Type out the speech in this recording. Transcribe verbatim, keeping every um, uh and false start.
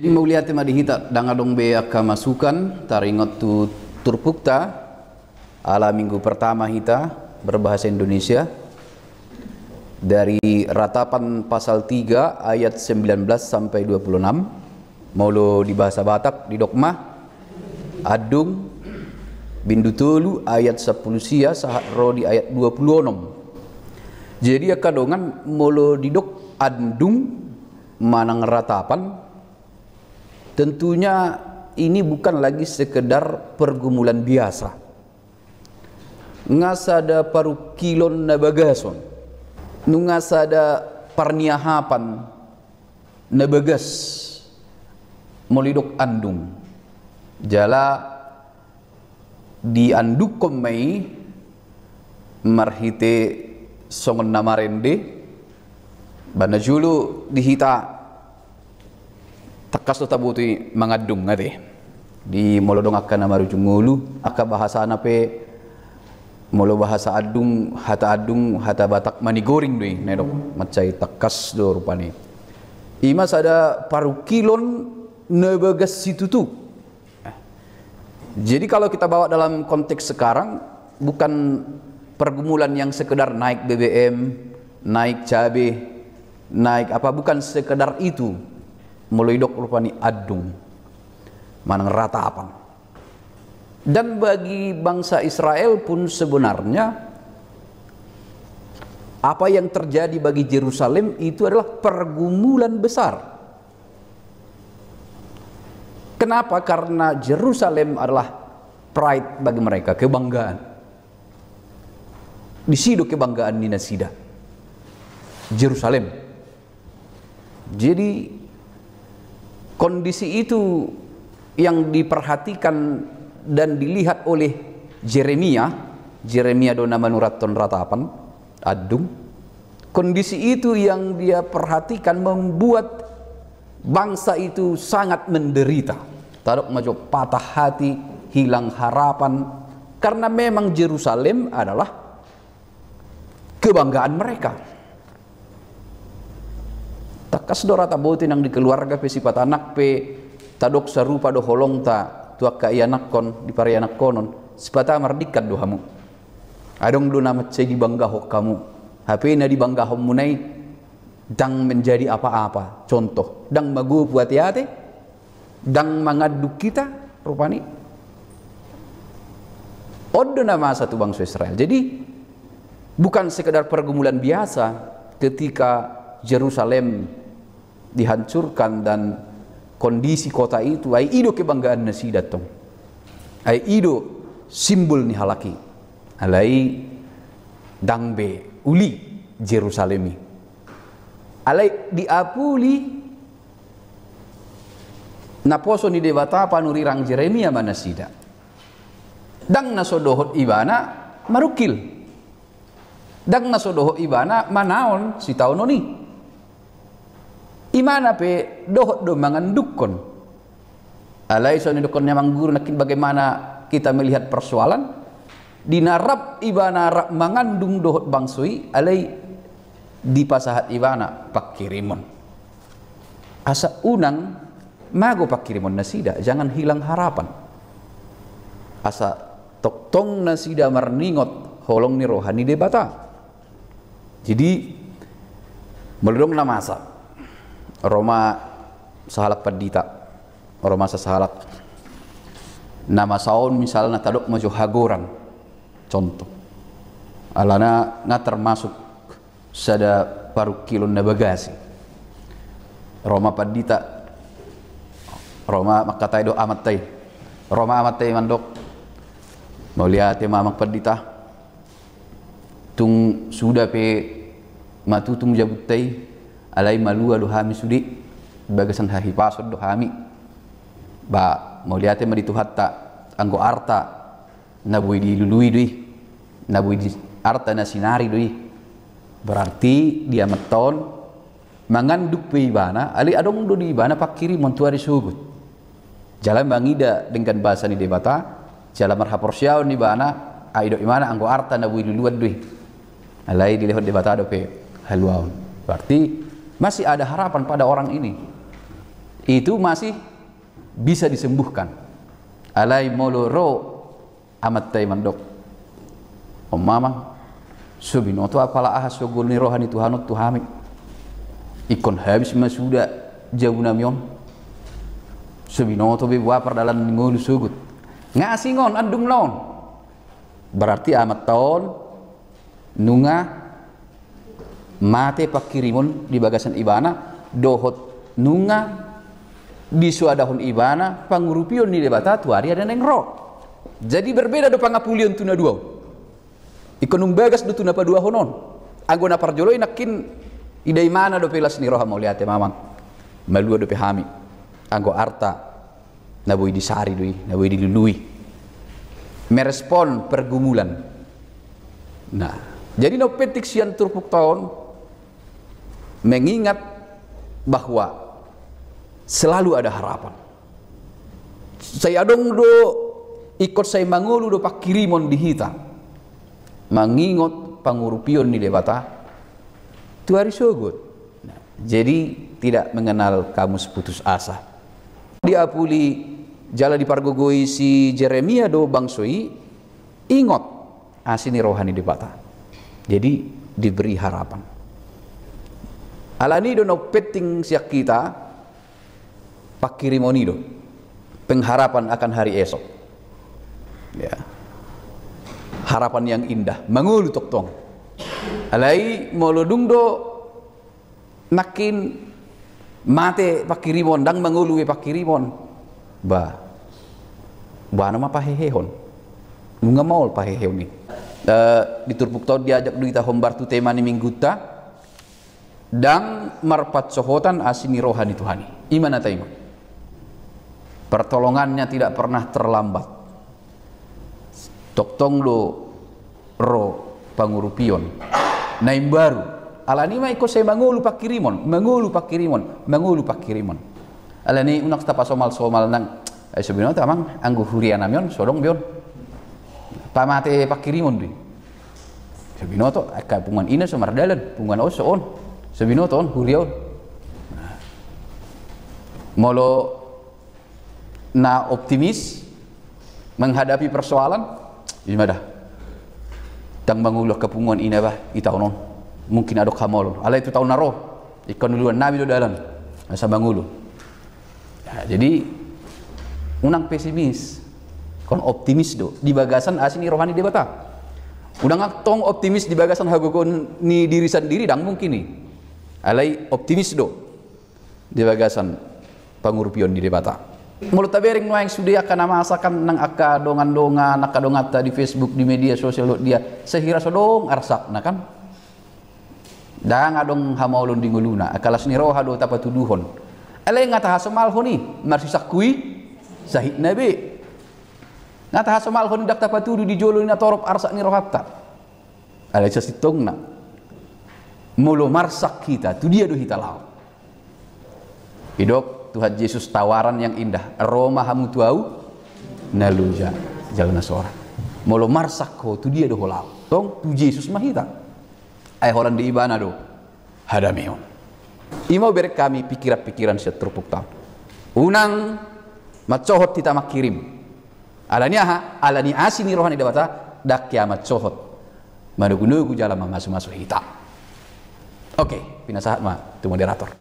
Jadi mauliate ma di hita, ndang adong be angka masukan taringot tu turpukta, ala minggu pertama hita berbahasa Indonesia, dari Ratapan pasal tiga ayat sembilan belas sampai dua puluh enam. Molo di bahasa Batak didok ma, andung, bindu tolu ayat sampulu sia sahat ro di ayat dua puluh onom. Jadi angka dongan, molo didok andung manang ratapan, tentunya ini bukan lagi sekedar pergumulan biasa. Nga sada parungkilon na bagason, nunga sada parniahapan na bagas molo didok andung. Jala diandukkon ma i marhite songon na marende. Ba na jolo di hita, tangkas do taboto i mangandung, ate. Di molo adong angka na marujung ngolu, angka bahasana pe, molo bahasa andung, hata andung, hata Batak manigoring do i, na didok, mansai tangkas do rupani. Ima sada parungkilon na bagas situtu. Jadi kalau kita bawa dalam konteks sekarang, bukan pergumulan yang sekedar naik B B M, naik cabe, naik apa, bukan sekedar itu. Molo didok rupani andung manang ratapan. Dan bagi bangsa Israel pun sebenarnya apa yang terjadi bagi Jerusalem itu adalah pergumulan besar. Kenapa? Karena Jerusalem adalah pride bagi mereka, kebanggaan. Disi do kebanggaan ni nasida, Jerusalem. Jadi kondisi itu yang diperhatikan dan dilihat oleh Jeremia. Jeremia do na manurathon ratapan, andung. Kondisi itu yang dia perhatikan membuat bangsa itu sangat menderita. Tadok ma jo patah hati, hilang harapan. Karena memang Jerusalem adalah kebanggaan mereka. Tangkas do ra taboto i nang di keluarga pe, sifat anak pe, tadok sarupa do holongta tu angka ianakkon, di parianakkonon, sipata mardingkan do hamu. Adong do na mansai dibanggahon hamu, hape na dibanggahonmuna i ndang menjadi apa-apa. Contoh, ndang magopu ate-ate, ndang mangandung hita, rupani. On do na masa tu bangso Israel. Jadi bukan sekedar pergumulan biasa ketika Jerusalem dihancurkan dan kondisi kota itu, ai i do kebanggaan nasida tong. Ai i do simbol ni halak i. Alai ndang be uli Jerusalem i. Alai diapuli naposo ni Debata panurirang Jeremia ma nasida. Ndang na so dohot ibana marungkil. Ndang na so dohot ibana manaon sitaonon i. Ibana pe dohot do mangandungkon. Alai songon na nidokkon ni amang guru nangkin, bagaimana kita melihat persoalan, di na rap ibana rap mangandung dohot bangso i, alai dipasahat ibana pangkirimon. Asa unang mago pangkirimon nasida, jangan hilang harapan. Asa tongtong nasida marningot holong ni roha ni Debata. Jadi molo adong na masa, ro ma sahalak pandita, ro ma sahalak, na masa on misalna tadok ma jo hagoran, contoh. Alana nga termasuk sada parungkilon na bagas i. Ro ma pandita, ro ma mangkatai dohot amanta i. Ro ma amanta i mandok, mauliate ma amang pandita. Tung suda pe matutung jabunta i, alai malua do hami sude, bagasan hahipason do hami. Ba mauliate ma di Tuhanta, anggo arta na boi dilului do i, na boi di, arta na sinari do i. Berarti di amanta on mangandung pe ibana, alai adong do di ibana pangkirimon tu ari sogot. Jala mangida denggan basa ni Debata, jala marhaporseaon ibana, ai didok ibana anggo arta na boi luluan do i. Alai dilehon Debata dope haluaon. Berarti masih ada harapan pada orang ini. Itu masih bisa disembuhkan. Alai molo ro amanta i mandok, "O Amang, so binoto apala aha sogol ni roha ni Tuhan on tu hami. Ingkon habis ma suda jabu nami on. So binoto be boha pardalanan ni ngolu sogot." Nga asing on, andung na on. Berarti amanta on nunga mate pangkirimon di bagasan ibana, dohot nunga disoadahon ibana pangurupion ni Debata tu ari na naeng ro. Jadi berbeda do pangapulion tu na dua on. Ingkon umbagas do tu na paduahon on. Anggo na parjolo i nangkin ida imana dope las ni roha, mauliate ma Amang, malua dope hami. Anggo arta na boi disari do i, na boi dilului. Merespon pergumulan. Nah, jadi na umpetik sian turpukta on, mengingat bahwa selalu ada harapan. Sai adong do, ingkon sai mangolu do pangkirimon di hita, mangingot pangurupion ni Debata tu ari sogot. Nah, jadi tidak mengenal kamus putus asa. Diapuli jala dipargogoi si Jeremia do bangso i, ingot asi ni roha ni Debata. Jadi diberi harapan. Alani do na umpetik sian hita pangkirimon i do. Pengharapan akan hari esok. Ya. Harapan yang indah. Mangolu tongtong. Alai molo dung do nangkin mate pangkirimon, ndang mangolu be pangkirimon. Bah. Boha nama pahehehon? Nunga maol pahehehon i. Eh, di turpukta on diajak do hita hombar tu tema ni minggunta. Ndang marpansohotan asi ni roha ni Tuhan i. I ma na taingot. Pertolongannya tidak pernah terlambat. Tongtong do ro pangurupion na imbaru. Alani i ma ingkon sai mangolu pangkirimon, mangolu pangkirimon, mangolu pangkirimon. Alani i unang tapasomal-somal nang, eh, so binoto Amang, anggo huria nami on so adong be on pamate pangkirimon do i. So binoto angka punguan i na so mardalan, punguan on so on. So binoto on huria on. Molo na optimis menghadapi persoalan, i ma da. Ndang mangolu angka punguan i na bah, di taon on. Mungkin adong hamaolon. Alai tu taon na ro, ingkon uluan nami do dalan. Asa mangolu. Ya, jadi unang pesimis. Ingkon optimis do di bagasan asi ni roha ni Debata. Unang tong optimis di bagasan hagogoon ni diri sandiri, ndang mungkin i. Alai optimis do di bagasan pangurupion ni Debata. Molo tabereng nuaeng sude angka na masa kan, nang angka dongan-dongan, angka donganta di Facebook, di media sosial dohot dia, sahira so adong arsakna kan. Ndang adong hamaolon di ngoluna, angka las ni roha do tapatuduhon. Alai nga tahasomalhon i, marsisangkui sahitna be. Nga tahasomalhon i, ndang tapatudu di jolo ni natorop arsak ni rohanta. Alai sasintongna, molo marsak hita, tu dia do hita laho? Didok Tuhan Jesus tawaran yang indah, "Ro ma hamu tu Ahu na loja jala na sorat." Molo marsak ho, tu dia do ho laho? Tong tu Jesus ma hita. Ai holan di Ibana do hadameon. I ma hubereng hami pikiran-pikiran sian turpukta on. Unang mansohot hita mangkirim. Alani aha? Alani asi ni roha ni Debata, ndang hea mansohot manogu-nogu jala mamasumasu hita. Oke, pinasahat ma tu moderator.